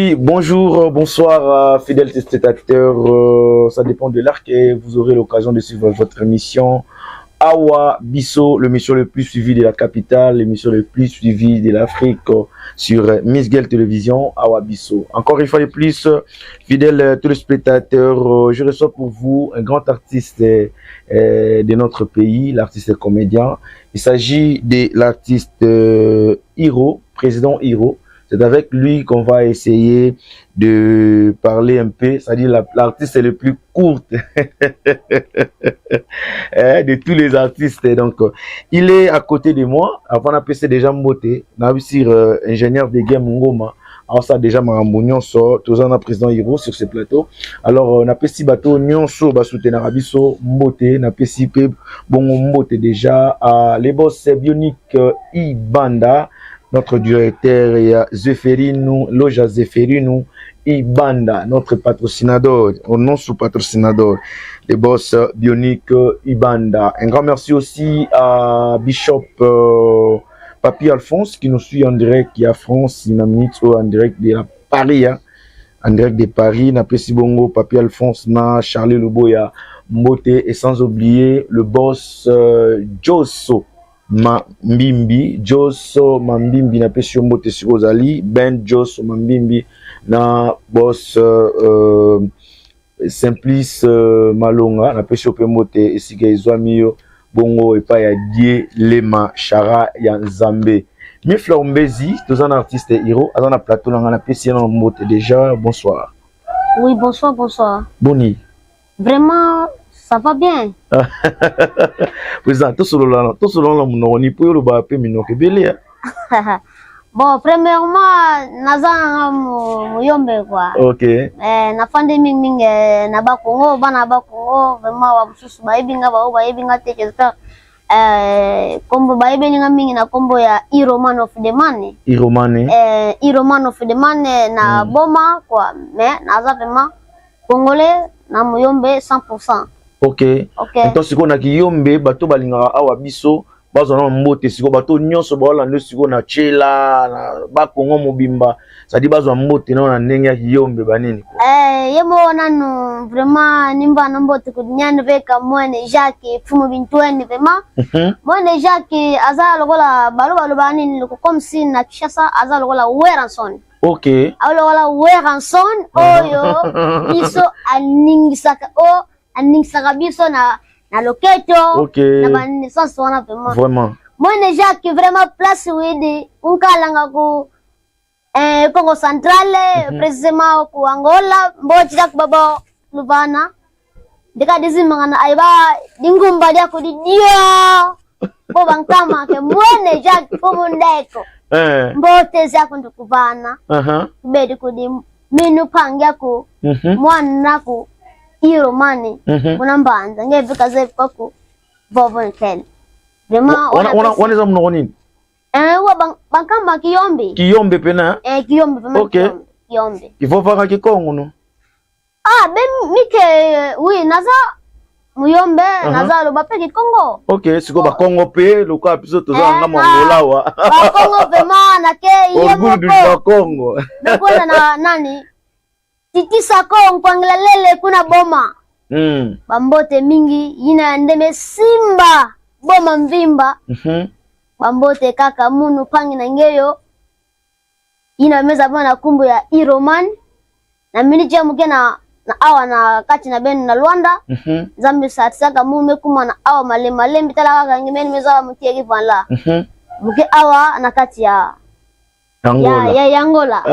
Oui, bonjour, bonsoir, fidèles téléspectateurs. Ça dépend de l'heure que vous aurez l'occasion de suivre votre émission. Awa Biso, l'émission le plus suivie de la capitale, l'émission le plus suivie de l'Afrique sur Miss Girl Télévision, Awa Biso. Encore une fois de plus, fidèles téléspectateurs, je reçois pour vous un grand artiste de notre pays, l'artiste comédien. Il s'agit de l'artiste Hiro, président Hiro. C'est avec lui qu'on va essayer de parler un peu, c'est-à-dire l'artiste le plus court de tous les artistes. Donc, il est à côté de moi. Avant d'appeler déjà mbote, sur ingénieur de game Ngoma. Alors ça déjà makambo nyonso toza na président Hiro sur ce plateau. Alors napesi bato nyonso basoutenaka biso mbote, napesi pe bongo mbote déjà à les boss Bionic Ibanda, notre directeur ya Zeferino, Loja Zeferino Ibanda, notre patrocinador, au non sous patrocinador, les boss Bionic Ibanda. Un grand merci aussi à Bishop Papi Alphonse qui nous suit en direct qui a France, une minute en direct de la Paris, hein, en direct de Paris, napesi bongo Papi Alphonse na Charlie Luboya Mbote et sans oublier le boss Josso Mambimbi, Josso Mambimbi napesi yo mbote sikoyo ozali Ben Josso Mambimbi na boss Simplice Malonga, napesi yo mpe mbote esika ezwami yo bongo epai ya Die Lema Chara ya Nzambe. Mifleur Mbezi, toza na artiste Hiro aza na plateau na nga, napesi ye na mbote déjà. Bonsoir. Oui, bonsoir, bonsoir. Boni? Vraiment, ça va bien. Président, tosolola na monoko ni po oyo olobaka mpe minoko ebele. Bon, premièrement, naza nanga muyombe quoi. Nafandi mingimingi na Bakongo, bana Bakongo, vraiment bamosusu bayebi nga, bao bayebi nga te, j'espère kombo bayebeli nga mingi na kombo ya Iroman of the Man. Iromane. Iroman of the Man na Boma quoi, mais naza vraiment congolais na muyombe 100%. Ok. Nto sikoyo na kiyombe, bato balingaka awa biso bazwa na mbote sikoyo, bato nyonso baolanda sikoyo na Tshela na Bakongo mobimba, c'est-à-dire bazwa mbote nao na ndenge ya kiyombe banini. Eh, ye moko nanu vraiment nimba na mbote kudinyani veka mwene Jacques Fumu Bintweni vraiment. Mwene Jacques aza lokola baloba loba nini loko comme si na Kinshasa aza lokola Werrason. Aza lokola Werrason oyo biso aningisaka o aningisaka biso na loketo na ba naissance wana vraiment. Mwene Jacques vraiment place widi unkalanga ku Congo Central, précisément ku Angola, mbochi Jacques Babo Luvana ndika dizimangana aiba dingumba lyako didio bo bankama ke mwene Jacques Fumundeko. Mbote zako ndikuvana kubedi kudi minu pangyaku mwana ku iromani kuna mbanza ngevika zevi kwaku vovo nkele vraiment. Wana eza monoko nini? Wa bankamba kiyombe. Kiyombe pena? Eh, kiyombe vraiment. Kiyombe, kiyombe. Ivovaka kikongo no? Ah ben mike, oui, naza muyombe, naza loba mpe kikongo. Ok, sikoyo bakongo mpe lokola biso toza na ngambo Angola awa. Bakongo vraiment nake ye Orgueil du moko bakongo. Mekwenda na nani Titi Sako nkwangela lele kuna Boma. Bambote mingi yina ya ndeme simba Boma mvimba. Bambote kaka munu pangi na ngeyo yina meza bana kumbu ya Iroman na miniti ya muke na awa na kati na benu na Luanda. Nzambe satisaka mume kuma na awa malembe malembe tala kaka ngimeni meza wa mutieki vanla muke awa na kati ya Angola. Ya Angola.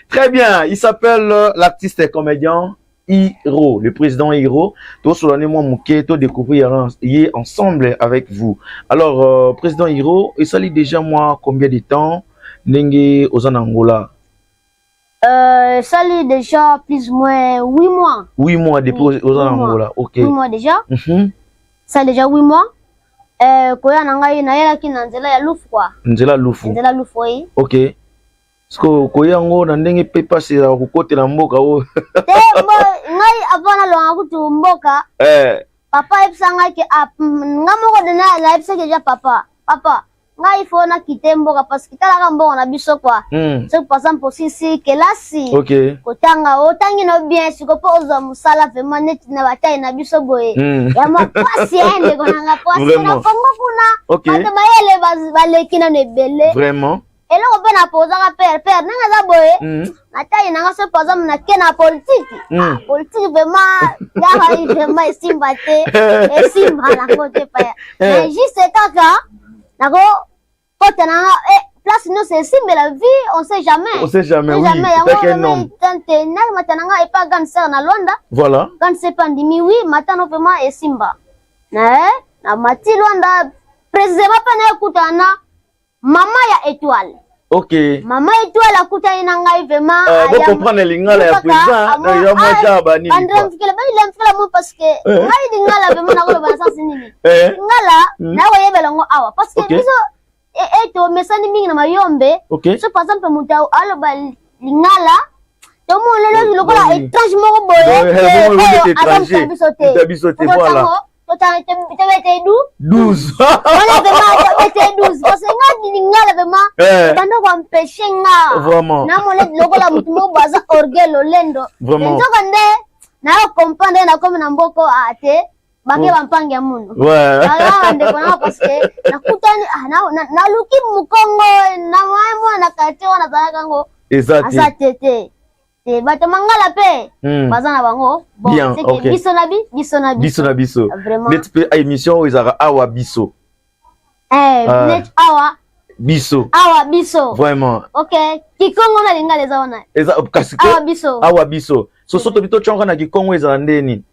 Très bien, il s'appelle l'artiste et comédien Hiro, le président Hiro. Tous moi moke to découvrir ye ensemble avec vous. Alors président Hiro, esali déjà moi combien de temps ndenge oza na Angola? Esali déjà plus ou moins 8 mois. 8 mois depuis Oui, oza na 8 mois. Angola. OK. 8 mois déjà. Ça déjà 8 mois. Koya na ngai nayelaki na nzela ya Lufu quoi. Nzela Lufu. Nzela Lufu, oui. OK. Siko koya yango na ndenge mpe mpasi ezalaka kokotela mboka oyo. Te, bo ngai avant nalonga kutu mboka, papa ayebisa ngai ke ah, nga moko de nayebisaki déjà papa. Papa, Ngai fo nakite mboka parce que talaka mbongo na biso quoi. Soki par exemple osisi kelasi, kotanga, otangi no bien, siko mpo ozwa mosala vraiment neti na batai na biso boye, ya mwa pasi ya ndeko nanga, pasi na Kongo kuna. Bato bayele baleki nano ebele. Eloko mpe napozaka pere pere ndenge eza boye, na tai nanga, so par exemple nake na politike, ah, politike vraiment yaka vraiment esimba te, esimba nango te paya. Mais juste kaka nako kota nanga place nyonso esimbela vie, on sait jamais. On sait jamais, oui. Yango tante namata nanga epa grande sœur na Lwanda. Grande sœur epa ndimi, oui, matano vraiment esimba na namati Lwanda précisément mpe nayekutana na mama ya Étoile. Mama Étoile akutani na ngai vraiment. Bo comprendre lingala ya président ya mwa genre banini. Bandramfikela banilamfikela mo parce que ngai lingala vraiment nakoloba na sens nini, lingala nakoyebela yango awa parce que biso tomesani mingi na mayombe. So par exemple moto aloba lingala, tomona lokola étrange moko boye, oyo aza biso te. Biso te, voilà. Tobete du 12. Wana vraiment tobete 12 parce que nga lingala vraiment banda koempêche nga. Namona lokola motu moko bo aza orgueil, lolendo. Nzoka nde nayo comprendre, nakomi na mboko te, bake bampangi ya munu bandeko nanga parce que nakutani, naluki mokongo na mwana na quartier wana azalaka yango. Eza. Aza te te te, bato mangala mpe baza na bango. Bon, bien, okay. Biso na biso na biso na biso. Vraiment. Neti mpe émission oyo ezalaka awa biso. Neti awa. Biso. Awa biso. Vraiment. Ok, kikongo na lingala eza wana. Eza kasi. Awa biso. Awa biso. So tobi totyonga na kikongo, ezala ndeni?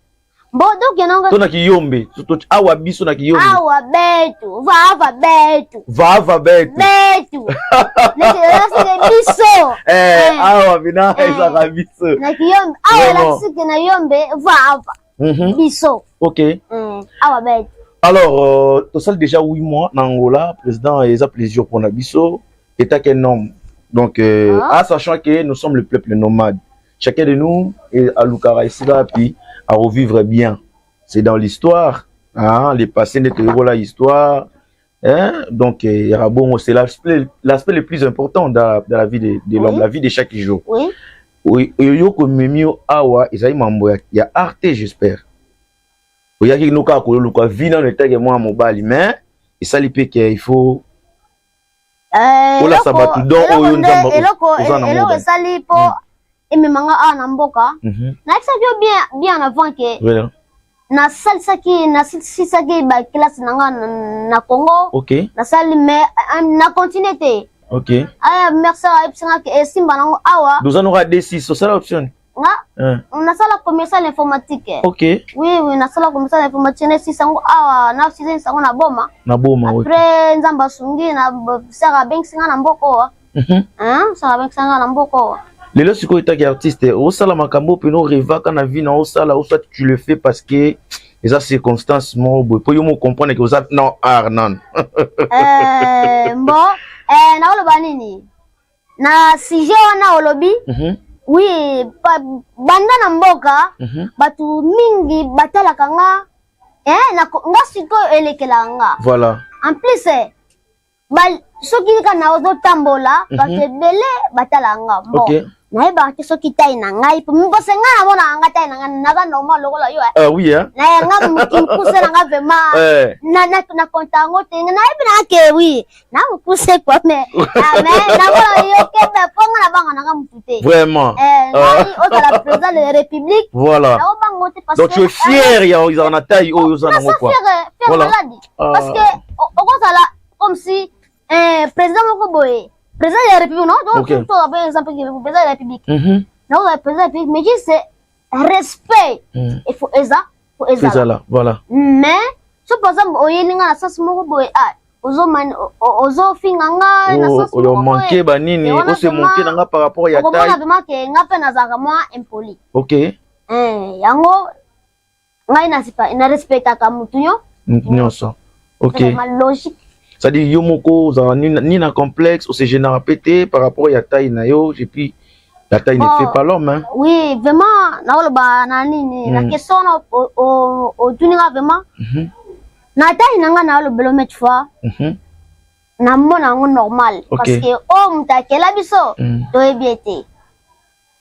Bon, donc yango. To na kiyombe, awa biso na kiyombe. Awa betu, vava betu. Vava betu. Betu neti biso. Awa bina ezalaka biso. Na kiyombe awa elakisike na yombe vava biso. Awa betu. Alors, tosali déjà 8 mois na Angola, président, eza plaisir pour na biso étant qu'un homme. Donc, ah, sachant que nous sommes le peuple nomade, chacun de nous est à Lukara ici là, puis à revivre bien. C'est dans l'histoire, hein, les passés de la histoire. Hein? Donc, bon, c'est l'aspect le plus important dans la vie de l'homme, la vie de chaque jour. Oui. Yo komemi awa ezali mambo ya art, j'espère. Oyaki no kaka koluka vie nano etake mwana mobali, mais esali mpe ke il faut olasa bato don oyo Nzambe. Eloko esali mpo ememanga awa na mboka, nayebisaki yo bien bien avant ke nasalisaki, nasilisaki bakelasi na nga na Congo. Nasali mais na continue te. Aya merci, ayebisanga ke esimba nango awa. Doza noka D6, osala option? Nga nasala commercial informatique. Oui, nasala commercial informatique, nasisa yango awa, nasisa yango na Boma. Na Boma. Après Nzambe asungi na saka abengisi nga na mboka owa, saka abengisi nga na mboka owa. Lelo sikoyo etaki artiste, osala makambo mpena orêvaka na vie na osala, ou soit tu le fais parce que eza circonstance moko boye mpo yo mo comprendre ke oza na art nano? Bon, naoloba nini na sujet wana olobi? Oui, banda na mboka, bato mingi batalaka nga, nga sikoyo elekelaka nga. En plus, soki kaka na ozotambola, bato ebele batalaka nga. Bon, nayebaka te soki tai na ngai mpose ngai namonaka nga tai na ngai naza normal lokola yo. Oui, hein? Na nga mokuse na nga vraiment na konta yango te, nayebi na ke oui, na mokuse quoi, mais namona yo kebe mpo nga na banga nanga motu te. Ngai ozala président de la République, naobango te parce Donc tu es fier ya ozala na taille oyo oza nango quoi. Fier, fier maladi, parce que okozala comme si président moko boye, président de la République, non, donc to par exemple président de la République, non, président de la République, mais juste respect, il faut eza, faut ezala. Voilà. Mais so par exemple oyeli nga na sens moko boye, ah, ozofinga nga na sens moko boye, banini ose monke na nga par rapport ya taille, okomona vraiment ke nga mpe nazalaka mwa impoli. Yango ngai na respectaka mutu yo nyonso. Logique. C'est-à-dire yo moko ozala ni na complexe, ose gênera pe te par rapport ya taille na yo, et puis la taille ne fait pas l'homme, hein. Oui, vraiment, naoloba na nini na question wana otuni nga vraiment, na taille na nga naolobela mille fois. Namona yango normal. Parce que oyo moto akela biso, toyebi ye te.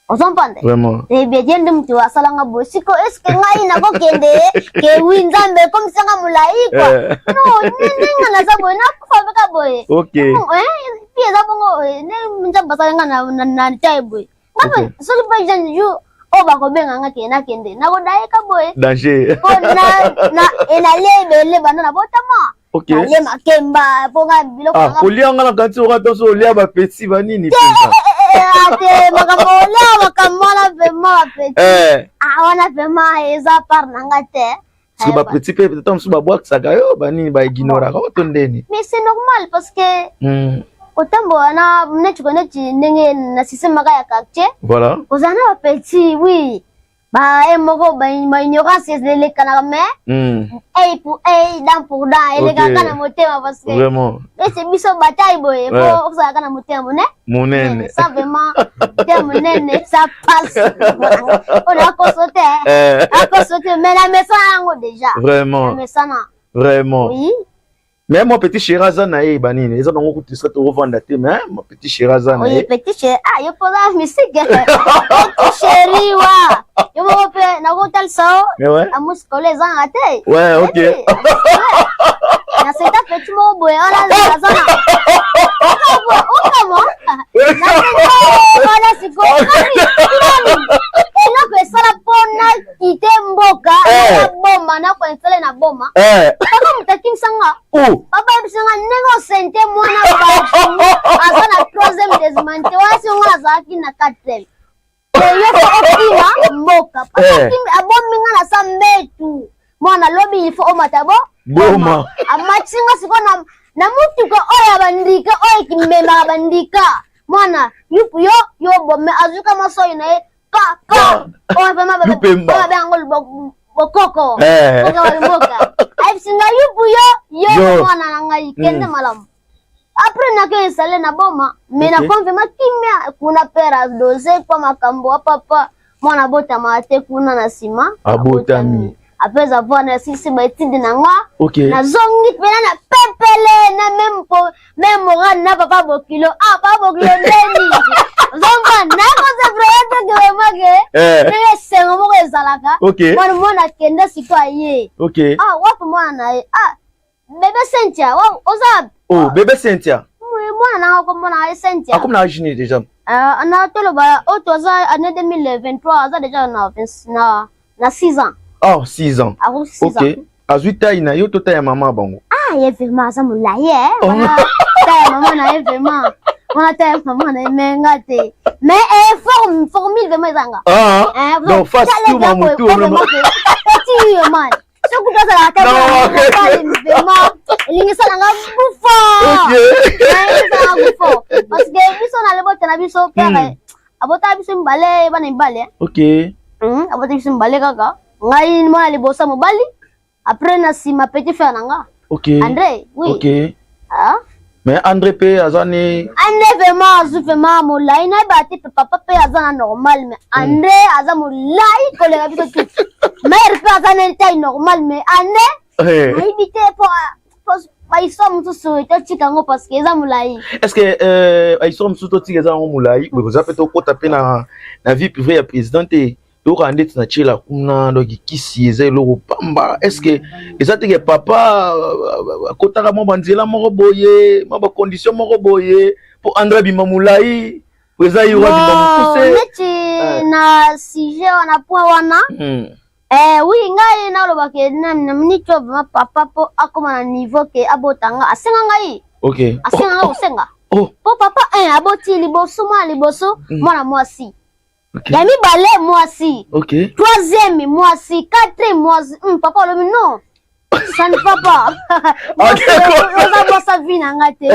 Ozompande? Vraiment. Toyebi ye te, ye nde moto asalanga boye. Siko est ce que ngai nakokende ke wi Nzambe ekomisanga molai quoi? Non, ndenge naza boye nakufa kaka boye. Puis eza bongo ndenge Nzambe asalanga na taille boye. Nga soki mpe jeune jour oyo bakobenga nga ke nakende nakodayeka boye. Danger. Po na enalie ebele banda nabotama. Nalie makemba po nga biloko Ah, kolia nga na kati oka toso olia ba petit ba nini penza. Te makambo olia makambo wana vraiment ba petit. Ah wana vraiment eza part na nga te. Parce que ba petit pe peut-être mosusu babwakisaka yo banini ba ignoraka oto ndeni. Mais c'est normal parce que kotambola na neti ko neti ndenge na système maka ya quartier. Voilà. Kozala na ba petit oui. Ba ye moko ba ignorance elekanaka mais œil pour œil, dent pour dent elekaka na motema parce que vraiment ese biso bataille boye po ozalaka na motema monene. Monene. Ça vraiment motema monene ça passe. On a constaté. A constaté mais na mesana yango déjà. Vraiment. Na mesana. Vraiment. Oui. Mais mon petit chéri aza na ye banini eza bango kutu esika tokovanda te mais mon petit chéri aza na ye. Oui, petit chéri ah yo poza musique. Petit chéri wa. Yo moko pe nakotalisa yo. Ouais. Amusikolo ezanga te. Ouais, OK. Na seta petit moko boye wana naza na. Okamo. Na wana sikoyo. Eloko esala mpona kite mboka na boma na koinstale na boma. Papa moto akimisa nga. Papa ayebisa nga ndenge osente mwana bato aza na troisième desmante wana si nga nazalaki na quatrième. Yo fo okima mboka. Papa abomi nga na sa mbetu. Mwana lobi il faut omata bo boma. Amatisi nga sikoyo na mutuka oyo ya bandika oyo ekimemaka bandika. Mwana yupu yo yo bome azuka masoyi na ye pa pa. Oyo vraiment Lupemba. Ba yango bokoko. Mboka wa mboka. Ayebisi nga yupu yo yo mwana na ngai kende malamu. Après nake installer na boma mais na confirma kimia kuna père a dosé kwa makambo ya papa mwana abotama te kuna na nsima abotami. Après avoir nasilisi ba étude na nga nazongi mpena na pepele na même po même moral na papa bokilo ah papa bokilo ndeni ozomba nakoze vraiment te ke vraiment ke ndenge esengo moko ezalaka mwana mwana akende sikoyo aye ah wapi mwana na ye ah bebe Cynthia oza oh bebe Cynthia mwana nanga komona ye Cynthia akomi na âge nini déjà na toloba oyo toza année 2023 aza déjà na 6 ans. Oh 6 ans. Akomi 6 ans. Azwi taille na yo to taille ya mama bango? Ah ye vraiment aza molai eh. Wana taille ya mama na ye vraiment. Wana taille ya mama na ye mais nga te. Mais forme formule vraiment ezanga. Ah. Donc face tout ma mutu vraiment. Petit yo man. Soki tozalaka te vraiment elingi esalanga bufo. Esalanga bufo. Parce que biso na libota na biso père abotaka biso mibale bana mibale. Abotaka biso mibale kaka. Ngai mwana liboso mobali après na nsima petit frère na nga. André, oui. Ah. Mais André pe aza ni André vraiment azu vraiment molai na ba te papa pe aza na normal mais André aza molai koleka biso tout. Mère pe aza na taille normale mais André nayebi te po ba histoire mosusu totika yango parce que eza molai. Est-ce que ba histoire mosusu totika eza yango molai oza pe tokota pe na vie privée ya président te toyoka ndeti na tiela kuna donc kisi eza eloko pamba. Est-ce que eza te ke papa akotaka mwa banzela moko boye mwa bacondition moko boye po André abima molai po eza yo abima mokuse neti na sujet wana point wana. Oui ngai nalobaka na minute oyo vraiment papa po akoma na niveau ke abota nga asenga ngai. Asenga ngai kosenga. Po papa aboti liboso mwana liboso mwana mwasi. Ya mibale mwasi. Troisième mwasi, quatrième mwasi. Papa olobi non. Ça ne va pas. Oza bosa vie na nga te.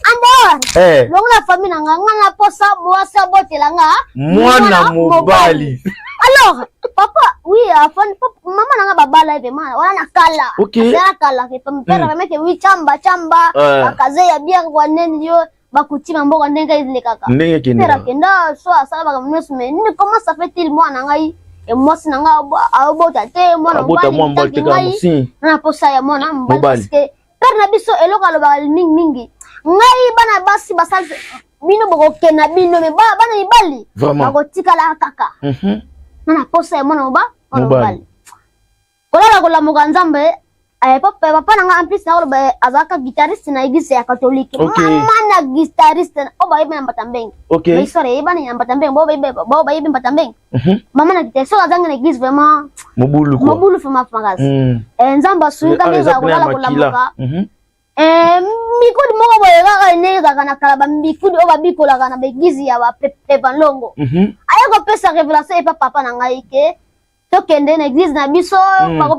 Andor. Longo na famille na nga nga na posa mwasi abotela nga mwana mobali. Alors papa oui afan mama na nga babala vraiment wana na kala. Na kala ke père vraiment ke oui chamba chamba bakaze ya bien kwa neni yo bakutima mboka ndenge elekaka. Ndenge kende. Père akenda so asala makambo nyonso mais nini comment ça fait-il mwana ngai e mwasi na ngai abota te mwana mobali ngai na posa ya mwana mobali parce que père Père na biso, eloko alobaka mingimingi: "Ngai, bana basi basali bino, bokokenda bino, mais bana mibali bakotikala kaka." Na na posa ya mwana mobali, kolala kolamuka, Nzambe. Papa na nga, en plus nakoloba, azalaka guitariste na église ya catholique. Mama na guitariste oyo bayebi na Mbata Mbenge. Histoire eyebani na Mbata Mbenge, bao bayebi Mbata Mbenge. Mama na guitariste, soki azangi na église, vraiment mobulu. Mobulu vraiment makasi. Nzambe asungi nde ezala kolala kolamuka, mikudi moko boye kaka ndenge ezalaka na kala, bamikudi oyo babikolaka na baéglise ya bapepanlongo. Aye kopesa révélation epa papa na ngai ke tokende na église na biso,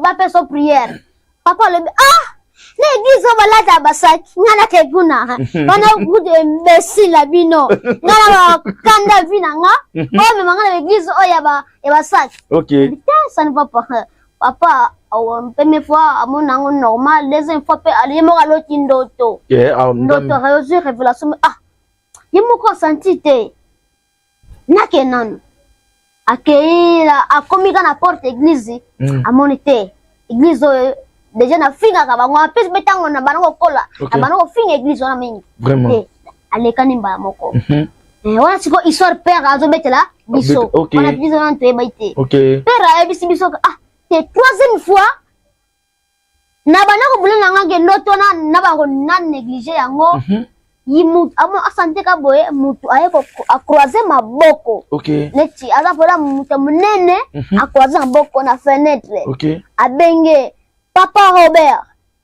bapesa prière. Papa alobi: "Ah, na église oyo balata basaki, nga nake kuna wana kutu imbécile na bino, nga na bakanda vi na nga oyo mema nga na église oyo ya basaki." Te, ça ne va pas. Papa, première fois amoni yango normal, deuxième fois mpe ye moko aloti ndoto. Ndoto azwi révélation. Ah, ye moko asanti te, nake nanu. Akei, akomi ka na porte église, amoni te église oyo déjà nafingaka bango. Apesi mpe ntango na bana kokola, na bana kofinga église wana mingi te. Alekani mbala moko wana. Sikoyo histoire père azobetela biso wana, biso wana toyebai te. Père ayebisi biso: "Ah te." Troisième fois na banda kobula na nga ke ndoto wana na bango na néglige yango. Yi mutu amo asante ka boye, mutu aye acroise maboko neti aza mpola mutu monene, acroise maboko na fenêtre, abenge: "Papa Robert,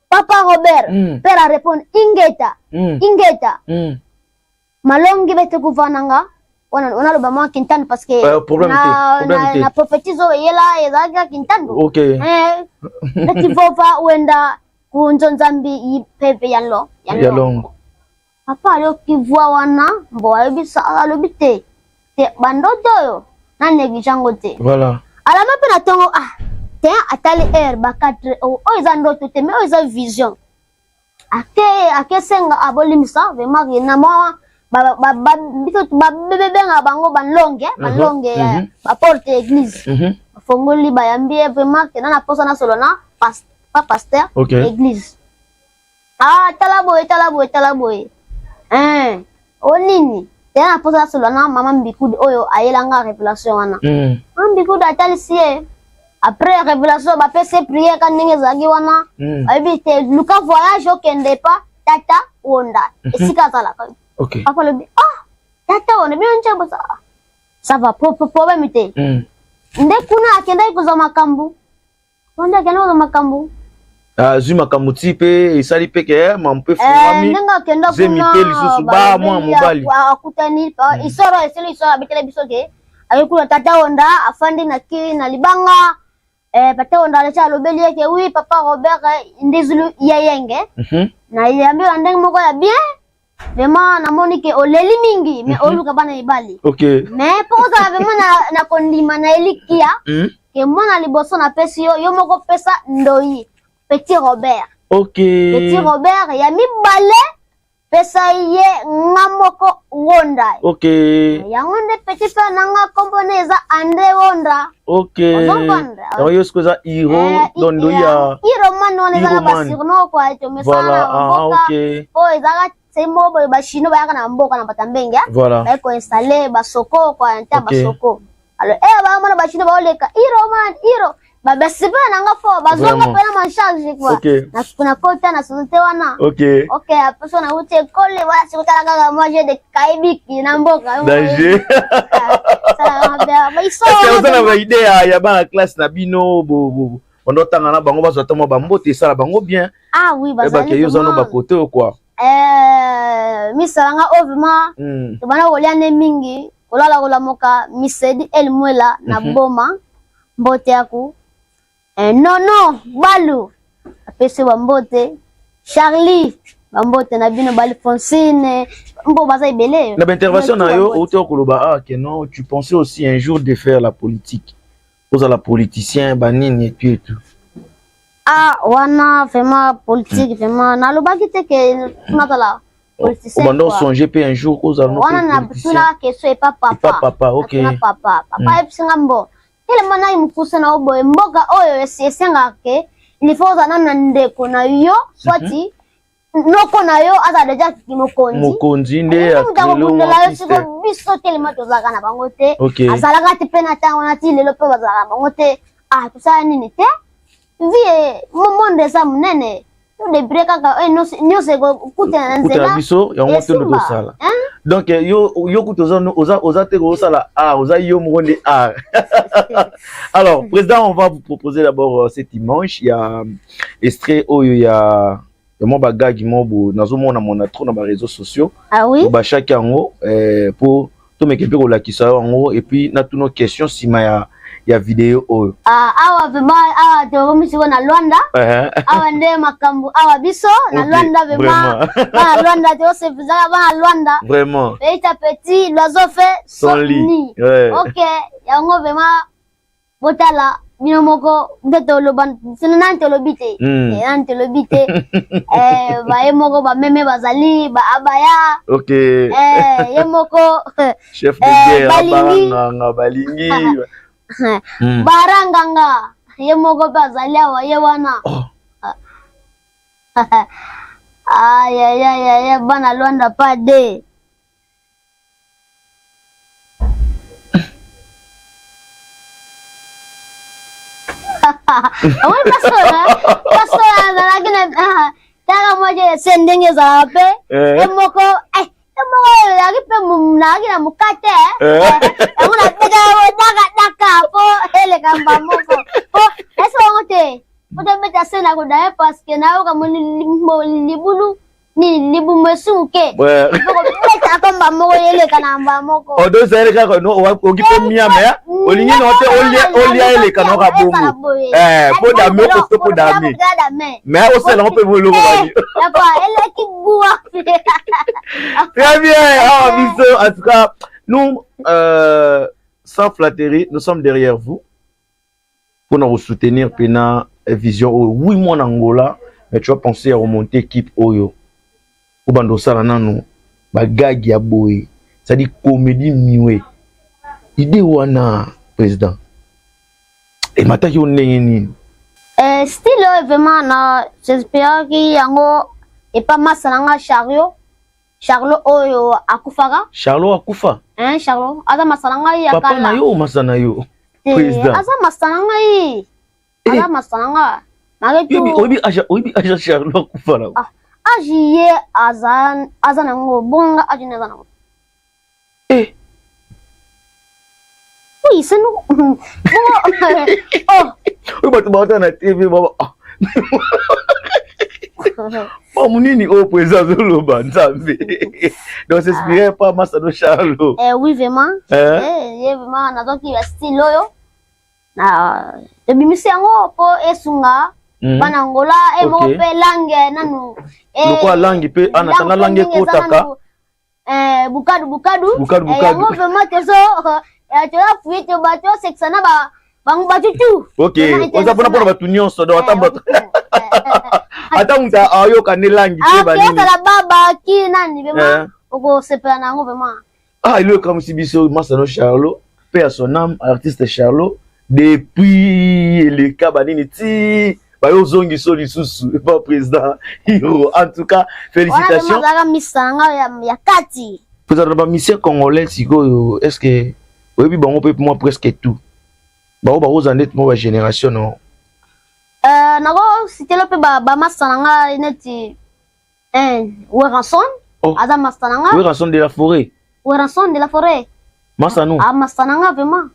papa Robert." Père arépondre: "Ingeta." "Ingeta." Malongi bete kuvananga wana, aloba mwa Kintandu parce que problème te, na, na prophétise oyo eyela ezalaki kaka Kintandu. Neti vova wenda kunzo Nzambi yipepe ya ya longo. Papa ayoki voix wana mbo ayebisa, alobi: "Te te, bandoto oyo na néglige yango te." Alama mpe na ntongo, ah te, atali heure ba 4, oyo eza ndoto te, mais oyo eza vision. Ake akesenga abolimisa vraiment na mwa biso babengaka bango banlonge, banlonge baporte église. Bafongoli, bayambi ye vraiment ke na posa nasolo na pa pasteur église. Ah, tala boye, tala boye, tala boye, o nini te, na posa nasolo na mama Mbikudi oyo ayelanga révélation wana. Mama Mbikudi atalisi ye. Après révélation, bapesi ye prière ka ndenge ezalaki wana. Ayebi te, luka voyage, okende pa tata Wonda esika azalaka. Papa alobi: "Ah, tata Wonda, bino ntiambo, ça va, problème te." Nde kuna akendaki kozwa makambo wanda, akendaki kozwa makambo. Azwi makambo ti mpe esali mpe ke mambo mpe fungwami. Ndenge akenda zemi kuna, mpe lisusu ba mwana mobali. Akutani isoro esili, isoro abetele biso ke aye kuna, tata Wonda afandi na ki na libanga. Tata Wonda aleki, alobeli ye ke: "Oui, papa Robert, ndizulu yeyenge." Na yambi na ndenge moko ya bien, vraiment namoni ke oleli mingi, mais oluka bana mibali. Mais mpo ozala vraiment na kondima na elikia ke mwana liboso napesi yo, yo moko pesa ndoi, petit Robert. Petit Robert ya mibale, pesa ye nga moko Wonda. Yango nde petit frère na nga, kombo ne eza André Wonda. Ozocomprendre? Yango yo sikoyo eza Hiro, donc ndoi ya Iroman wana ezaka Iroman. Basurnom kwa tomesana na mboka. Po ezalaka se moko boye, bachinois bayaka na mboka na Batambenge, baye koinstalle basoko kwa nta basoko. Alors bamona bachinois baoleka Iroman, Iro, basepela nanga fo bazwanga mpena ma charge quoi. Na kota na société wana. Ok, après so nauti ekole wana, sikotala kaka moi j'ai de kaibiki na mboka. Danger. Est-ce oza na baidée ya bana classe na bino bando otanga na bango, bazwa ata mwa bambote, esala bango bien? Ah oui, bazali. Ebake yo oza no bakote oyo quoi. Misala nga oyo vraiment tobanda kolia nde mingi, kolala kolamuka, misedi elmwela na boma mbote yaku, nono balu apesi bambote, Charlie bambote na bino, balfonsine mbo baza ebele. Na baintervention na yo, outi okoloba ah que non, tu pensais aussi un jour de faire la politique, ozala politicien banini et tout et tout. Ah, wana vraiment politique, vraiment nalobaki te ke nazala politicien. Obanda quoi. Osonge mpe un jour kozala no Wana mpe na politicien? tuna question epa papa. Epa papa, ok. Natuna papa, papa ayebisinga mbo telema nai mokuse na yo boye, mboka oyo esengaka ke il faut ozala nanu na ndeko na yo, swati. Noko na yo aza deja mokonzi. Mokonzi nde akobundela yo siko biso telema tozalaka na bango te. Azalaka te mpe na ntango wana ti lelo mpe bazalaka na bango te. Ah, tosala nini te? Vie monde eza monene. Todebrie kaka eh, nyonso ekokutana na nzela. Biso yango te nde tosala. Donc yo yo kutu oza oza te kosala art, oza yo moko nde art. Alors, président, on va vous proposer d'abord cette image. Il y a extrait oyo ya ya mwa bagagi moko boye nazomona mona trop na bareseau sociaux. Ah oui? Bashaki yango po tomeke mpe kolakisa yo yango et puis natuna question nsima ya video oyo. Ah, awa vraiment awa tokomi sikoyo na Luanda. Awa nde makambo awa biso na Luanda vraiment. Bana Luanda tosepelaka bana Luanda. Vraiment. Petit à petit l'oiseau fait son nid. Ouais. Ok, yango vraiment botala bino moko nde toloba sino nani tolobi te. Nani tolobi te. Baye moko bameme bazali ba abaya. Ok. Ye moko chef de guerre baranganga balingi. Baranganga ye moko pe azali awa ye wana. Oh. Ay ay ay ay bana Luanda pa de. Omoni pasola, pasola azalaki na tala moko se ndenge ezalaka mpe ye moko ye moko ezalaki mpe nazalaki na mokate yango nabetaka daka daka mpo eleka mba moko mpo esi bango te mpo tobeta se na kodaye parce que nayoka libulu nini libumu esuke kobeta ko mba moko eleka na mba moko. Odo ezali kaka no oki mpe miama ya olingi na te olia eleka na oka bongo po dame okosto po dame mais osala ngo mpe boloko bani. Eleki buwa. Très bien. Ah, biso en tout cas nous sans flatterie nous sommes derrière vous pour nous soutenir pena vision oyo. Oui, moi en Angola, mais tu vas penser à remonter équipe oyo. Ou bando sala nanu ba gag ya boye, c'est-à-dire comédie miwe. Idée wana président. Et mataki o ndenge nini? Style oyo vraiment na j'espère ki yango et pas massa nanga Charlot. Charlot oyo akufaka. Charlot akufa? Hein, Charlot aza massa nanga ya Papa kala. Na yo massa na yo. Président. Aza massa nanga yi. Aza massa nanga. Malgré tout. Obi aja obi aja Charlot akufa la. Ah, aji ye aza aza nango bonga aji na nango. Eh. Oui, c'est nous. Bon, oh. Oui, bah tu m'entends na TV baba. Oh, munini oh président Zoloba Nzambe. Donc c'est inspiré par Masano Charlot. Eh oui, vraiment. Eh, eh vraiment na donc il style oyo. Na ebimisi yango po esunga bana Angola e moko pe langue nanu. Lokwa langue pe ana tanga langue kotaka. Bukadu bukadu. Bukadu bukadu. Yango vraiment tozo tozo fuye to bato sekisana ba bango batutu. Ok, oza pona pona batu nyonso donc ata bato. Ata mutu ayoka ne langue te ba nini. Ah, la baba ki nani vraiment okosepela na yango vraiment. Ah, il est comme si biso Masano Charlot, paix à son âme, artiste Charlot depuis le cas banini ti bayo zongi so lisusu pas président Hiro. En tout cas, félicitations. Wana misanga ya kati. Président ba mission congolais sikoyo, est-ce que oyebi bango pe moi presque tout. Bango ba roza net moi ba génération non. Nako citer le pe ba masanga neti Werrason. Oh. Aza masananga. Werrason de la forêt. Werrason de la forêt. Masano. Ah masananga vraiment.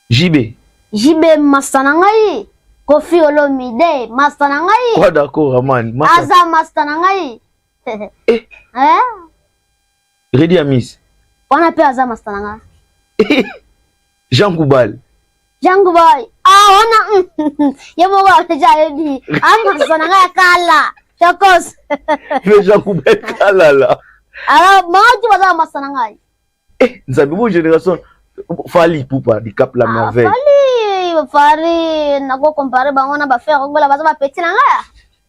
JB. JB masananga yi. Koffi Olomide masananga yi. Oh d'accord Raman. Aza masananga yi. Eh. Eh? Reddy Amis. Wana pe aza masananga. Jean Goubal. Jean Goubal. Ah wana ye moko aja yebi. Ah masananga ya kala. Chokos. Le Jean Goubal kala la. Alors moi tu vas masananga. Eh, Nzambe bo génération Fally Ipupa du Cap la merveille. Fally, Fally nako comparer bango na ba frère ngola baza ba petit na nga.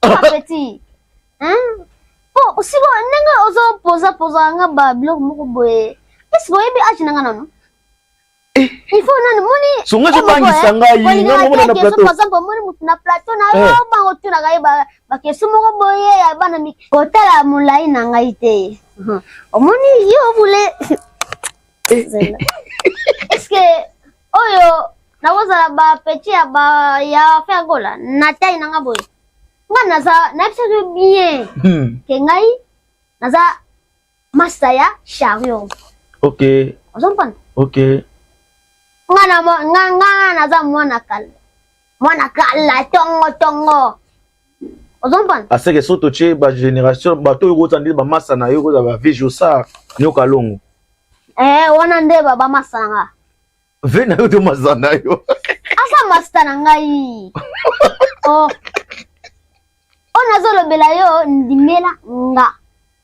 Ba petit. Hein? Bon, siko ndenge ozo poza poza nga ba biloko moko boye. Est-ce que oyebi âge na nga nano? Eh. Il faut nani moni. Songo ezobangisa ngai nga moko na plateau. Par exemple omoni mutu na plateau na yo eh. Bango tunaka ye bakestion moko boye ya bana mike. Kotala molai na ngai te. Omoni yo bule. Eh. Est-ce que oyo nakozala ba petit ya ba ya Ferre Gola na taille na nga boye. Nga naza nayebisaki yo bien ke ngai naza masta ya chariot. Ok. Ozo comprendre? Ok. Nga na nga nga naza mwana kala. Mwana kala tongo tongo. Ozo comprendre? Aseke so totie ba génération bato oyo kozala nde ba masta na yo kozala ba vieux Jossart nyoka longo. Eh wana nde ba ba masta na nga. Ve na yo to masta na yo. Aza masta na ngai. Oh. Oyo nazolobela yo ndimela nga.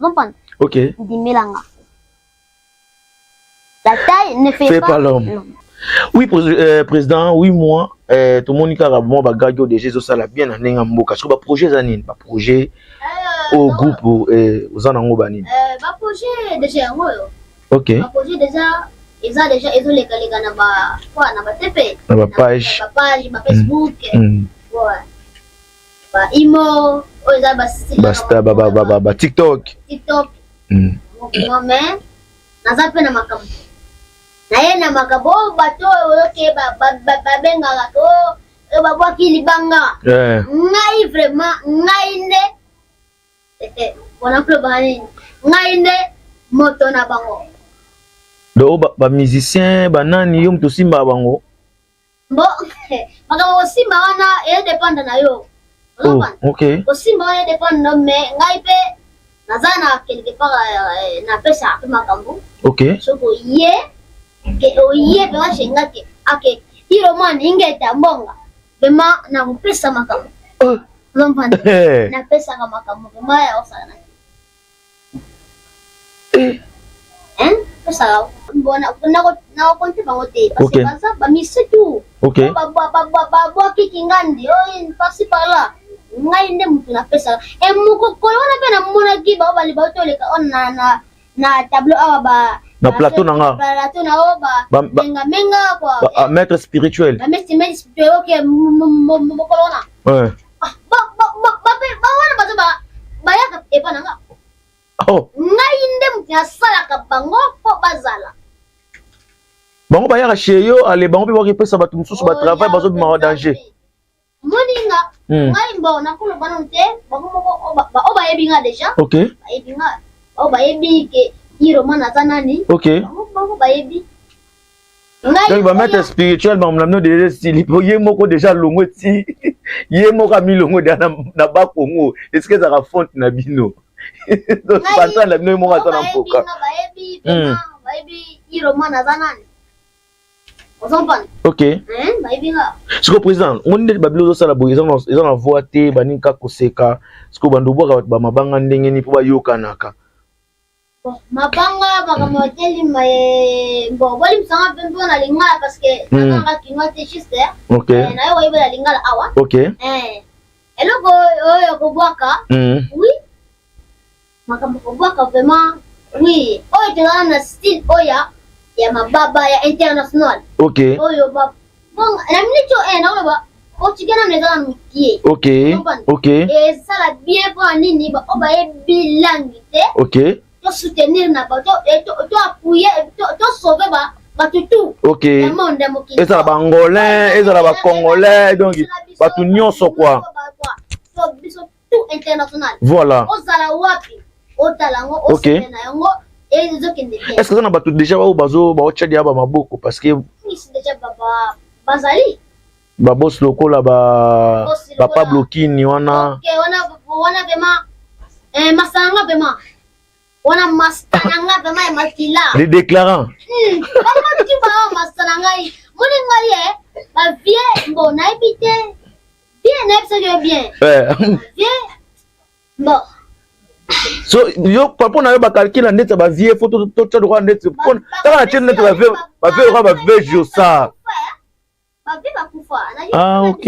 Comprendre? Ok. Ndimela nga. La taille ne fait, fait pas l'homme. Oui, président, oui, moi, tout le monde kaka moi bagagi oyo déjà ezosala bien na ndenge ya mboka. Soki baprojet eza nini? Baprojet au groupe oza nango banini? Baprojet déjà yango oyo. Ok. Baprojet déjà eza déjà ezolekaleka na ba quoi na ba TP. Na ba page. Na ba page, ba Facebook. Ouais. Ba imo oyo eza ba ba ba ba ba ba, ba TikTok. TikTok. Mais naza mpe na makambo naye na makambo oyo bato oyo oyoke babengaka to oyo babwaki libanga. Ngai vraiment ngai nde bona kuloba nini ngai nde moto na bango. Donc ba musicien banani yo moto osimbaka bango? Bo makambo kosimba wana edépendre na yo. Oh, ok. Kosimba wana edépendre na yo, mais ngai mpe naza na quelque part napesaka mpe makambo. Soki oye ke oye mpenza shenga ke ake Iroman ingeta mbonga vraiment nakopesa makambo. Ozomprendre? Napesaka makambo vraiment ya kosala na te. Pesaka nakokonte bango te parce que baza bamise tout. Babwaki kingandi oyo pasi par là ngai nde motu napesaka e mokokolo wana mpe namonaki bao bali baotoleka oyo na na tableau awa ba na plateau na nga plateau na o ba menga menga quoi ba maître spirituel ba maître spirituel ok mokolo wana ouais ah ba ba ba ba ba wana bazo ba bayaka epa na nga. Oh. Ngai nde moto nasalaka bango mpo bazala. Bango bayaka chez yo ale bango mpe bakipesa bato mosusu ba travail bazobimaka danger. Moninga ngai mbo nakoloba nanu te bango moko oyo bayebi nga déjà. Ok. Bayebi nga oyo bayebi ke Iroman aza nani. Ok. Bango moko bayebi. Donc ba maître spirituel bango na bino déjà esili po ye moko déjà longo ti ye moko amilongo déjà na Bakongo esika ezalaka fonte na bino. Donc central na bino ye moko aza na mpoka. Bayebi bayebi Iroman aza nani. Ok. Sikoyo président ngo nde babilo ozosala boye eza na voix te baningi kaka koseka sikoyo bando obwaka bato bamabanga ndenge nini mpo bayokanaka? Mabanga makambo atelima bon bolimbisanga mpe mpo na lingala parce que nazanga kinois te juste. Ok. Naye koyebela lingala awa. Ok. Eloko oyo kobwaka oui makambo kobwaka vraiment oui oyo tozala na style oyo ya mababa ya international. Ok. Oyo ba bon na minute oyo nakoloba portugais nano eza na mokie. Ok. Ok. Ezala bien mpo na nini ba oyo bayebi langue te. Ok. To soutenir na bato to appuyer to sauver ba bato tout. Ok. Ya monde ya mokili. Ezala ba angolais, ezala ba congolais donc bato nyonso quoi. Biso tout international. Voilà. Ozala wapi otala yango osepela na yango ezokende bien. Est-ce que eza na bato déjà oyo bazo baotya deya ba maboko parce que déjà baba bazali ba boss lokola ba ba Pablo Kini wana. Ok wana wana vraiment masanga vraiment wana masta na nga vraiment ya makila. Les déclarants. Bango tu ba masta na ngai. Moni ngai ba vieux bon nayebi te. Bien nayebi soki yo bien. Vieux bon. So yo mpo na yo bakalkila ndeti ya bavie fo totya lokola ndeti taka na tie ndeti bavie bavie lokola bavie Jossart. Ah ok.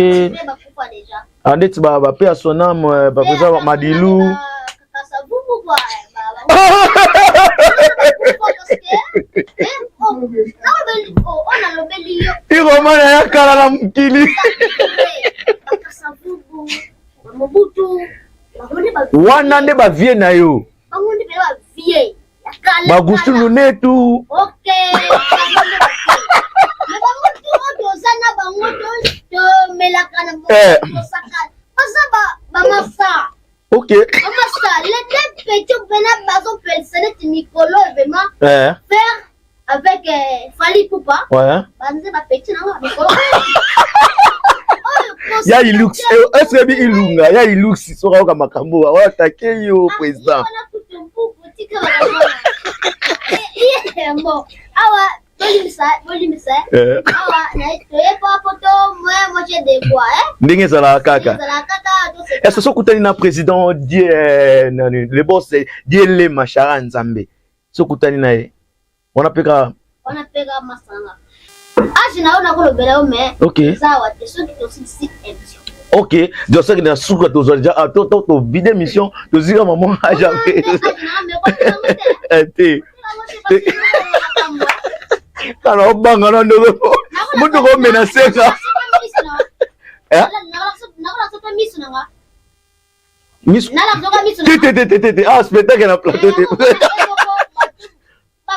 Ah ndeti bape ya sonam bapresa Madilu. Iromana ya kala na mokili. Wana nde ba vie na yo. Bagusu lunetu. Okay. Toza na bango tomelaka na baza bamasa. Ok. Bamasa les deux petits mpena bazopelisa neti mikolo vraiment. Eh. Faire avec euh, Fally Ipupa. Ouais. Banze ba petit na nga mikolo. Ya Ilux, eh, est-ce que bi Ilunga, ya Ilux soka oka makambo wa attaquer yo ah, président. Bon, awa bolimbisa bolimbisa eh. awa toyepa poto moya moche de quoi eh ndenge ezalaka kaka ezalaka kaka est-ce que sokutani na président die eh, nani le boss die lema shara nzambe sokutani na ye wana mpe kaka wana mpe kaka masanga age na yo nakolobela yo mais ok eza awa te soki tosilisi émission ok donc soki na suka tozwa deja ah, to to to vide mission tozika maman age te kala obanga na ndoko motuka omenase nga miso te te te te te ah spectacle na plateau te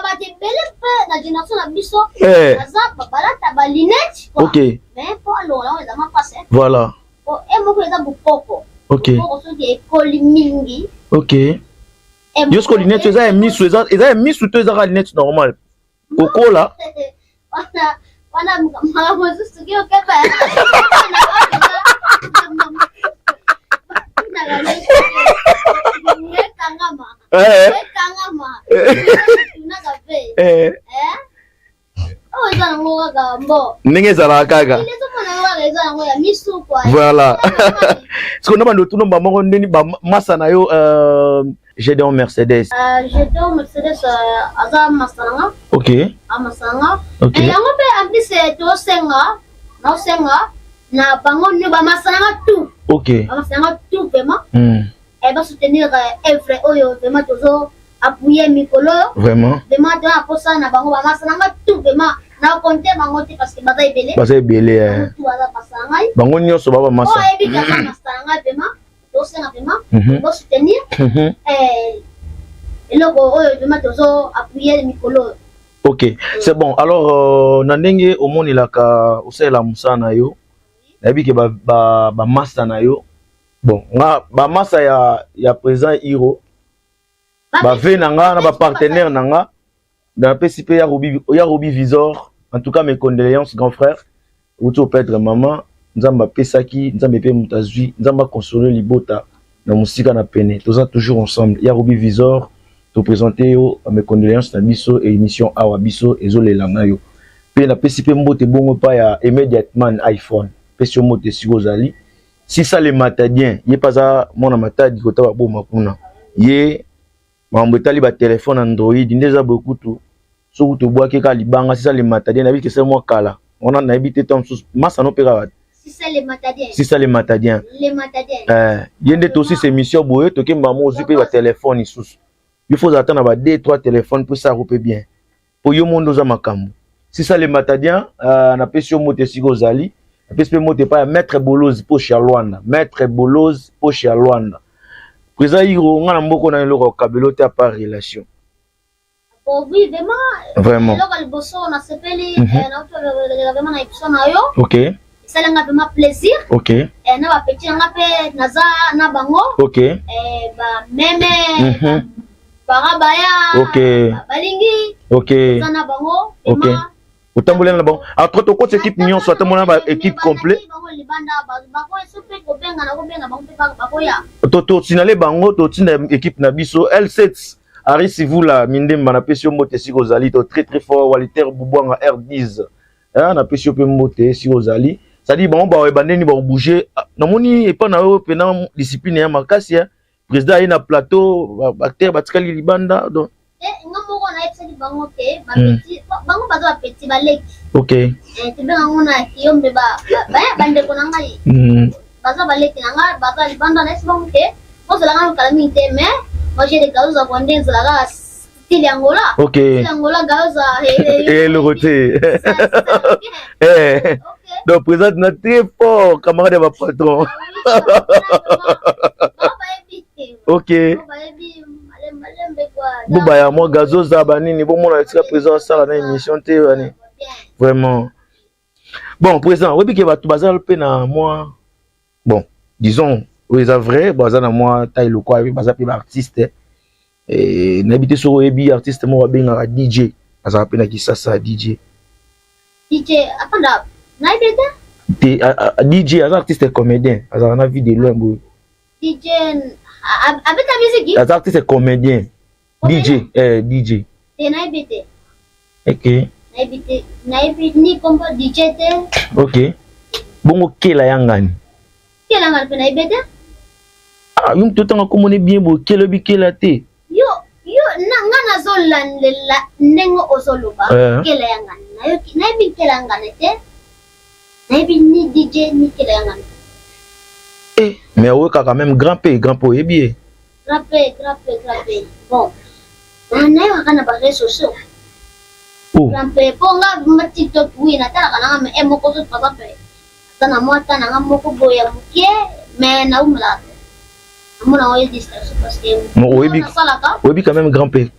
bato ebele mpe na génération na biso eh. baza balata ba lunette ok mais mpo alongola yango eza mapasi voilà po e moko eza bokoko ok bokoko soki ekoli mingi ok yo siko lunette eza ya misu eza ya misu to ezaka lunette normale kokola wana wana makambo mosusu ki okeba ndenge ezalaka kaka voilà sikoyo na bando otuna moko ndeni bamasa na yo euh, Gedeon Mercedes. Euh, Gedeon Mercedes euh, aza masa na nga. Ok. Amasa na nga. Ok. Mais yango mpe en plus euh, tosenga naosenga na bango nio bamasa na nga tout. Ok. Bamasa na nga tout vraiment. Mm. Eh, ba soutenir euh, œuvre oyo vraiment tozo appuyer mikolo oyo. Vraiment. Vraiment toza na posa na bango bamasa na nga tout vraiment. Na compte bango te parce que baza ebele. Baza ebele. Eh. Tout aza masa na ngai. Bango nyonso ba bamasa. Oyo ayebi kaka masa na ngai vraiment. Tosenga vraiment mhm. bo soutenir mhm. eh, eloko oyo vraiment tozo appuyer mikolo oyo. Ok, c'est bon. Alors euh, na ndenge omonelaka osalela mosala na yo, nayebi ke ba, ba, ba masta na yo, bon nga ba masta ya, ya président Hiro, ba ve na nga na ba partenaire na nga, napesi mpe ya Robi, ya Robi Visor, en tout cas mes condoléances grand frère, outi operdre maman, Nzambe apesaki, Nzambe mpe moto azwi, Nzambe akonsole libota na mosika na pene, toza toujours ensemble. Ya Robi Visor, topresente yo mes condoléances na biso et émission awa biso ezolela na yo. Mpe napesi mpe mbote bongo epai ya Immediate Man iPhone, pesi yo mbote esika ozali. Sisa le Matadien, ye mpe aza mwana Matadi kota baboma kuna, ye makambo etali ba telefone Android nde eza boye kutu soki tobwaki kaka libanga sisa le matadien nayebi kese mwa kala wana nayebi te ntango mosusu masano mpe kaka sisa le matadien eh, ye nde tosisa émission boye tokemba mo ozwi mpe batelefone lisusu il faut ozala ata na ba 2 3 telefone mpo esako mpe bien mpo yo mondo oza makambo sisa le matadien euh, napesi yo moto esika ozali napesi mpe moto epai ya maître bolozi poche ya lwanda maître bolozi poche ya lwanda président hiro nga na mboko na eloko ya kokabelo te apart relation Oh oui, vraiment. Vraiment. Eloko liboso nasepeli mm -hmm. na vraiment na émission na yo. OK. Esala nga vraiment plaisir. OK. Eh, na ba petit na nga pe naza na bango. OK. Eh, ba meme. Mm -hmm. Barabaya. OK. Ba balingi. OK. Naza na bango. OK. Otambola na bango. Après tokoti équipe nyonso atambola na ba équipe complet. To to signaler bango to tinda équipe na biso L7 Harry Sivula Mindemba napesi yo mbote esika ozali to très très fort Walter Bubwanga R10 hein napesi yo pe mbote esika ozali c'est-à-dire bango ba ebandeni ba bouger namoni epa na yo pena discipline ya makasi hein président aye na plateau ba acteur batikali libanda donc eh, nga moko nayebisaki bango ke bapeti hmm. bango baza bapeti baleki ok eh, tobenga yango na kiyombe bandeko na ngai hmm. baza baleki na ngai baza libanda nayebisi bango ke bozala ngai kala mingi te mais moi j'ai des cadeaux za nde ezala kaka Style Angola. Ok. Style Angola gaoza. Eloko te. Eh. Donc président na très fort camarade ya ba patron. Ok. Bobaya mwa gazoza banini bomona esika président asala na émission te bani. Vraiment. Bon président, oyebi ke bato baza mpe na mwa, bon, disons oyo eza vrai, baza na mwa taille lokwa, baza mpe baartiste. Nayebi te soki oyebi artiste moko babengaka DJ, azalaka mpe na Kisasa. DJ. DJ afanda, nayebi te. Te, DJ aza artiste comédien, azalaka na Vie de Loin boye. DJ abeta musique? Aza artiste comédien, DJ, DJ. Te, nayebi te. Ok. Nayebi te, nayebi ni kombo DJ te. Ok, bongo Kela ya ngani? Kela ngani mpe nayebi te. Ah, yo moto otanga komona bien boye, Kela, oyebi Kela te? Yo na nga nazolandela ndenge ozoloba. Kela ya ngani, nayoki, nayebi Kela ya ngani te, nayebi ni DJ ni Kela ya ngani. Eh, mais oyokaka même Grand P? Grand P, oyebi ye? Grand P, Grand P, Grand P, bon, nayokaka na baréseaux sociaux. Oh. Grand P, mpo nga ma TikTok, oui, natalaka nanga, mais e moko so par exemple ata na mwa ta nanga moko boye ya moke, mais naumelaka te, namona yango ye distraction parce que Bon, oyebi nasalaka. Oyebi quand même Grand P?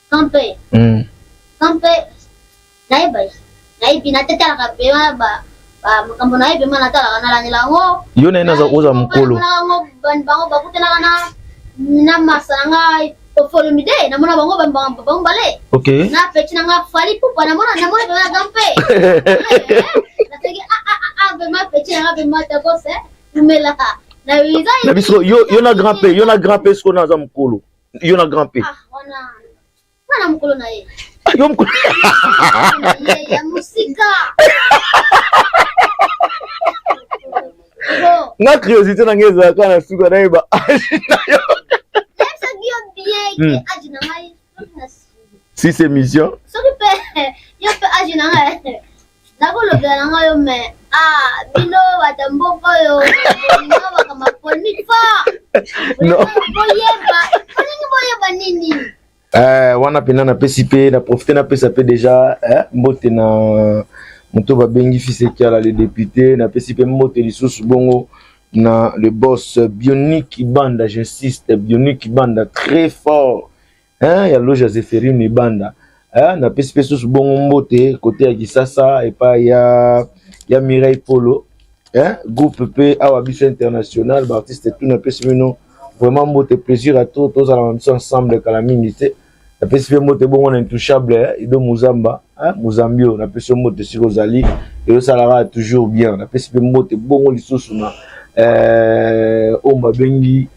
Grand P? Grand P, nayeba ye, nayebi, natetalaka mpe wana makambo nayebi ma natalaka, nalandela yango. Yo na ye naza oza mokolo. Namonaka yango, bango bakutanaka na masa na ngai Koffi Olomide, namona bango bango bale. Na petit na nga Fally Ipupa, namona vraiment Grand P. Nataki ah ah ah, vraiment petit na nga vraiment takose umela na wiza. Na biso yo na Grand P, yo na Grand P, sikoyo naza mokolo yo na Grand P. Ah, wana wana mokolo na ye. Ah, yo mokolo. Ye ya mosika. Nga curiosité na ngai ezalaka na suka, nayeba âge na yo. Nayebisaki yo bien ke âge na ngai soki na six émission. Soki mpe yo mpe âge na ngai, nakolobela na ngai yo, mais ah, bino bato mboka oyo bolinga makambo polémique fort. Non. Boyeba, bolingi boyeba nini? Wana mpena napesi mpe na profite, napesa mpe déjà mbote na moto babengi Fils Ekiala le député, napesi mpe mbote lisusu bongo na le boss Bionic Banda, j'insiste, Bionic Banda très fort, hein, ya loge ya Zéphérine Ibanda, hein, napesi mpe susu bongo mbote côté ya Kisasa epai ya Mireille Polo, hein, groupe mpe awa biso international, baartiste tout, napesi bino vraiment mbote, plaisir à tout, tozala na biso ensemble kala mingi te. Napesi mpe mbote bongo na intouchable Ido Muzamba, Muzambio, napesi yo mbote sika ozali, ezosalaka toujours bien. Napesi mpe mbote bongo lisusu na oyo babengi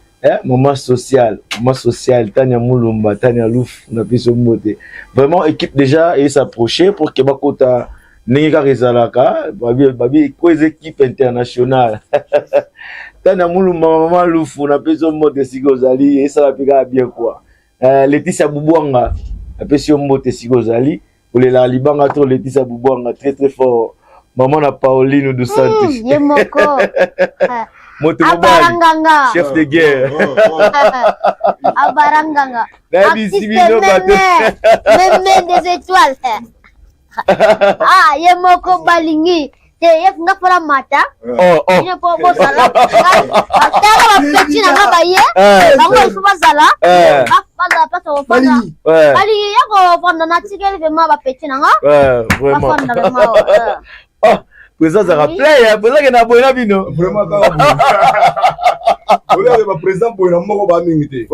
mama sociale, mama sociale Tania Mulumba, Tania Lufu, napesi yo mbote vraiment. Équipe déjà es'approcher pour ke bakota ndenge kaka ezalaka, babi ko eza équipe internationale. Tania Mulumba, mama Lufu, napesi yo mbote esika ozali, esala mpe kaka bien quoi. Laetitia Bubwanga, napesi yo mbote esika ozali, kolelaka libanga to Laetitia Bubwanga très très fort, mama na Pauline dos Santos. Ye moko. Moto mobali. Abaranganga. Chef de guerre. Abaranganga. Nayebisi bino bato. Meme des étoiles. Ah, ye moko balingi te, ye nga mpona mata. Oh. Bino mpo bozala batala bapeti na nga baye bango, il faut bazala bazala place kofanda. Balingi ya kofanda, natikeli vraiment bapeti na nga bafanda vraiment. Oh, président azalaka play, président ke na boye na bino. Vraiment kaka boye, baprésident boye na moko bamingi te.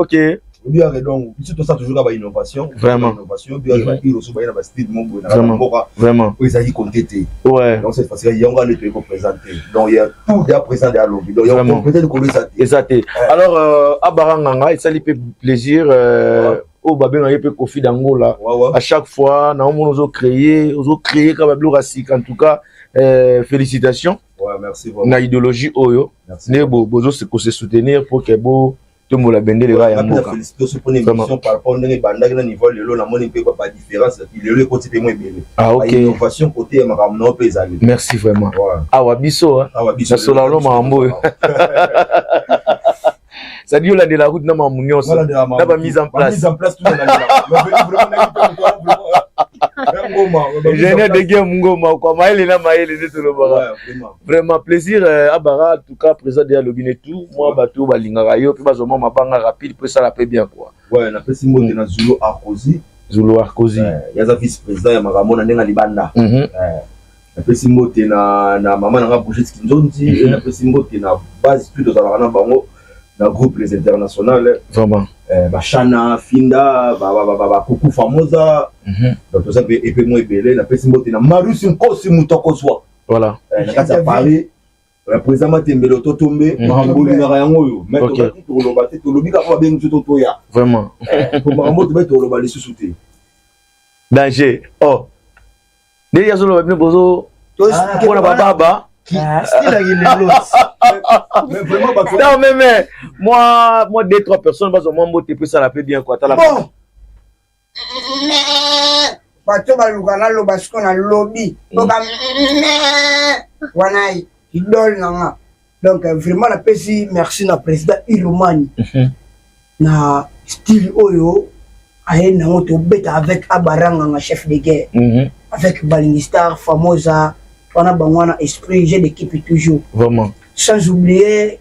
Obiake, donc biso tosala toujours kaka bainnovation. Innovation, biake bairo so baye na bastyle mo boye na kaka mboka oyo ezalaki compte te. Donc cette fois-ci yango wana toyei koprésente, donc ya tout déjà présent déjà lobi, donc ya complète likolo eza te. Eza te. Alors Abara Nganga, esali mpe plaisir, oyo babengaki mpe Kofi d'Angola. À chaque fois naomona ozocréer, ozocréer kaka babiloko ya sika. En tout cas, félicitations. Ouais, merci vraiment. Na idéologie oyo nde bozo kose soutenir pour ke bo tombola bendele kaka ya mboka. Félicitation mpona émission par rapport ndenge ebandaki na niveau lelo, namoni mpe badifférence, lelo ekoti mpe mo ebele. Ah, ok. Innovation côté ya makambo na yo mpe ezali. Merci vraiment. Awa biso awa biso nasolano makambo oyo. C'est-à-dire olandela route na makambo nyonso na ba mise en place. Mise en place tout Ingénieur de guerre Ngoma quoi, mayele na mayele nde tolobaka. Vraiment plaisir Abara, en tout cas président de alobi ne tout moi bato balingaka yo mpe bazwa mwa mabanga rapide mpo esala mpe bien quoi. Ouais, napesi mbote na Zulu Arkozi. Zulu Arkozi. Yaza vice président ya makambo na ndenge libanda. Napesi mbote na mama nanga Brigitte Kinzonzi, napesi mbote na base tout tozalaka na bango na groupe Les Internationales. Vraiment. Bashana Finda, Bakuku Famosa. Donc toza mpe epe mo ebele. Napesi mbote na Marius Nkosi Mutokozwa. Voilà. Na kati ya Paris. Président Matembele Totombe, makambo olingaka yango oyo. Mais tobaki toloba te, tolobi kaka babengi biso totoya. Vraiment. Po makambo tobe toloba lisusu te. Danger. Oh. Ndenge azoloba bino bozo mpona bababa. Non mais moi deux trois personnes bazwa mwa mbote mpe esala mpe bien quoi. Tala. Bon. Bato baluka naloba siko na lobi toka wana idole na nga. Donc vraiment napesi merci na président Ilomani na style oyo aye nango tobeta avec Abaranganga chef de guerre, avec Balingi Star Famosa wana bango wana esprit jeu d'équipe toujours. Vraiment. Sans oublier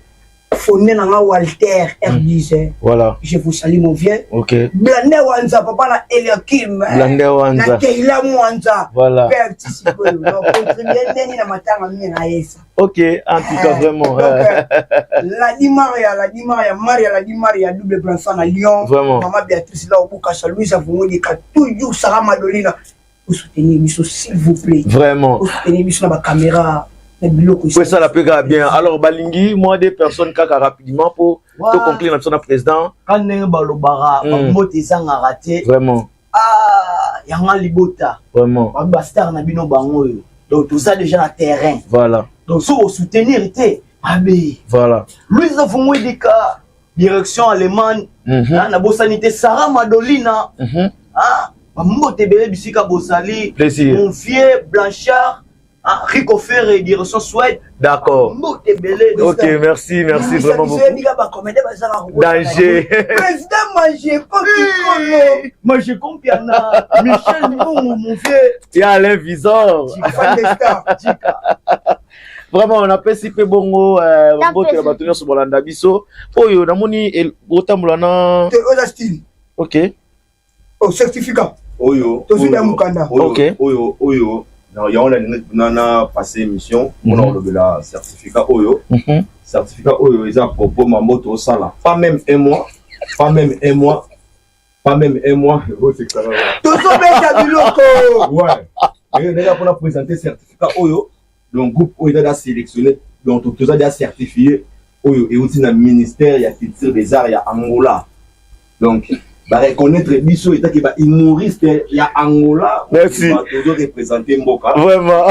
Fondé nanga Walter R10. Voilà. Je vous salue mon vieux. OK. Blande Wanza papa na Eliakim. Blande Wanza. Na Keila Mwanza. Voilà. Père Tisiko. Donc contribuer ndeni na matanga mine na yesa. OK, en tout cas vraiment. Donc, la Di Maria, Maria la Di Maria double blanchard na Lyon. Vraiment. Maman Béatrice là au Bukasa, Louise Avungolika toujours Sarah Madolina. Vous soutenez biso s'il vous plaît. Vraiment. Vous soutenez biso na ba caméra. Ça la pega bien. Alors balingi moi des personnes kaka rapidement pour to conclure notre président. Quand ndenge balobaka bambote ezangaka te. Vraiment. Ah, yanga libota. Vraiment. Ba star na bino bango oyo. Donc tout ça déjà na terrain. Voilà. Donc so soutenir te abe. Voilà. Louise Vungwedika direction allemande. Na bosanité Sarah Madolina. Ah, bambote bele bisika bosali. Plaisir. Mon vieux Blanchard. Ah, Rico Ferre, direction Suède. D'accord. Ok, merci, merci vraiment beaucoup. Danger. Président Majeko Majeko Piana, Michel Mbongo, mon vieux. Il y a Alain Visor. Vraiment, on a passé peu bongo, mbote ya bato nyonso bolanda biso. Oyo, namoni, otambola na. Ok. Oh, certificat. Oyo. Tozuya mukanda. Ok. Oyo, oyo. Non, on a passé émission, on a le certificat Oyo. Certificat Oyo, ils ont propos ma moto sala. Pas même un mois, pas même un mois, pas même un mois. Tout ça, ouais. Et déjà, pour présenter certificat Oyo, donc groupe Oyo a sélectionné, donc tout ça a certifié Oyo et aussi dans le ministère, il y a culture des arts, il y a Angola. Donc, bah reconnaître biso état qui va humoriste il y a Angola. Merci. Toujours représenter Mboka. Vraiment.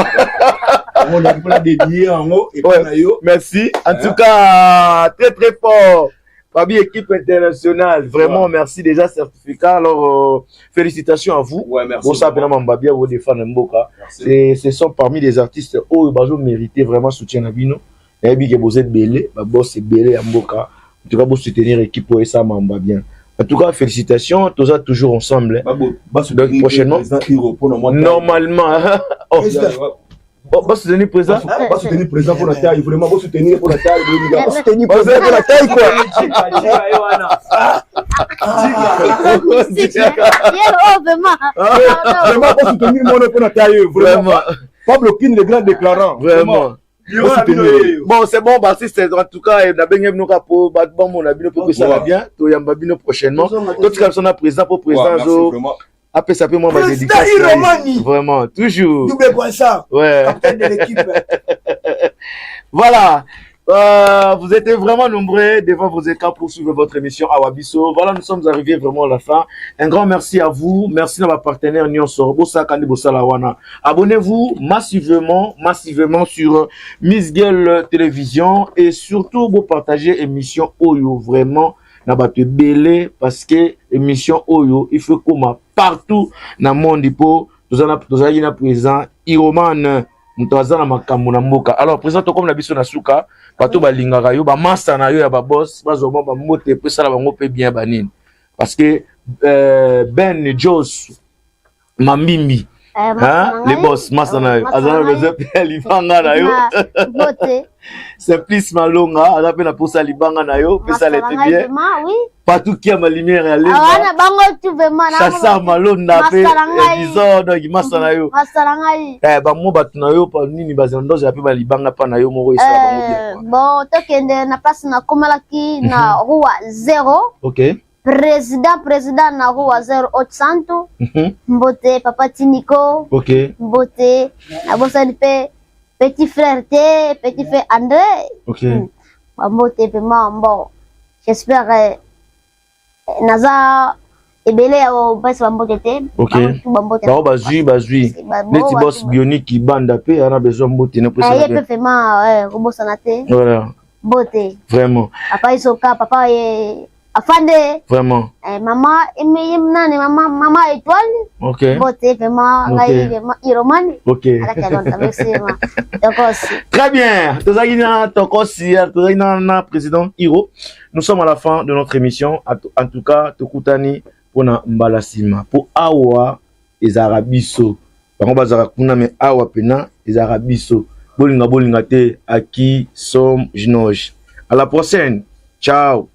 On a pu la dédier en haut et puis yo. Merci. En tout cas, très très fort. Fabi équipe internationale, vraiment merci déjà certificat. Alors félicitations à vous. Ouais, merci. Bon ça vraiment Mbabia vous défendre Mboka. Ce sont parmi les artistes oyo bazo mériter vraiment soutien na bino. Et puis que vous êtes belé, ba boss belé à Mboka. En tout cas vous soutenir équipe et ça mamba bien. En tout cas, félicitations, tous ça toujours ensemble. Bah, bon, bah, Donc, prochainement, normalement, oh, bon, bah, soutenir président. Bah, soutenir président pour la taille, vraiment, bah, soutenir pour la taille, Bah, soutenir président pour la taille, quoi. Vraiment, bah, soutenir mon pour la taille, vraiment. Pablo Kin, le grand déclarant. Vraiment. Bon, c'est bon, bah, c'est en tout cas, na bengi bino ka po, ba bon, mon abino pour que ça va bien. To yamba bino prochainement. Tout cas, on a président pour président, zo. Après ça peut moi ma dédicace. Vraiment, toujours. Double Boissard. Ouais. Capitaine de l'équipe. Voilà. Vous êtes vraiment nombreux devant vos écrans pour suivre votre émission Awabiso. Voilà, nous sommes arrivés vraiment à la fin. Un grand merci à vous. Merci à nos partenaires Nyonso, Bossa Kandi Bossa Lawana. Abonnez-vous massivement, massivement sur Miss Girl Télévision et surtout vous partagez émission Oyo vraiment na bato ebele parce que émission Oyo il faut koma partout na monde po tozalaki na présent Iroman. Moto aza na makambo na mboka. Alors président, tokomi na biso na suka. Bato balingaka yo, bamasta na yo ya baboss, bazwa mwa bambote po esala bango mpe bien banini, parce que Ben Jos Mambimbi, hein, les boss, masta na yo aza na besoin mpe ya libanga na yo. Simplice Malonga aza mpe na posa ya libanga na yo, mpe sala ete bien. Patou Kiama, lumière ya Lemba, Chassar Malonda mpe ya Dison, donc masta na yo, bamo bato na yo pa nini bazala ndozela mpe balibanga mpa na yo moko, esala bango bien. Bon, tokende na place nakomelaki na Rua Zero. Président na Rua Zero Haute Santo. Mbote papa Tiniko. Mbote, nabosani mpe petit frère te, petit frère André. Bambote vraiment. Bon, j'espère naza ebele ya bapesa bambote te. Bambote bao bazwi neti boss Bionique Banda mpe ana besoin mbote. Ye mpe vraiment kobosana te. Voilà. Mbote. Vraiment. Papa Isoka, papa ye afande. Vraiment. Mama nani, mama Étoile. Mbote vraiment, ngai vraiment Iromani. Merci vraiment, Tokosi. Très bien, tozalaki na Tokosi, tozalaki na président Hiro. Nous sommes à la fin de notre émission. En tout cas, tokutani mpona mbala nsima, mpo awa ezalaka biso, bango bazalaka kuna, me awa pena ezalaka biso. Bolinga bolinga te, aki som jinoge. À la prochaine, ciao.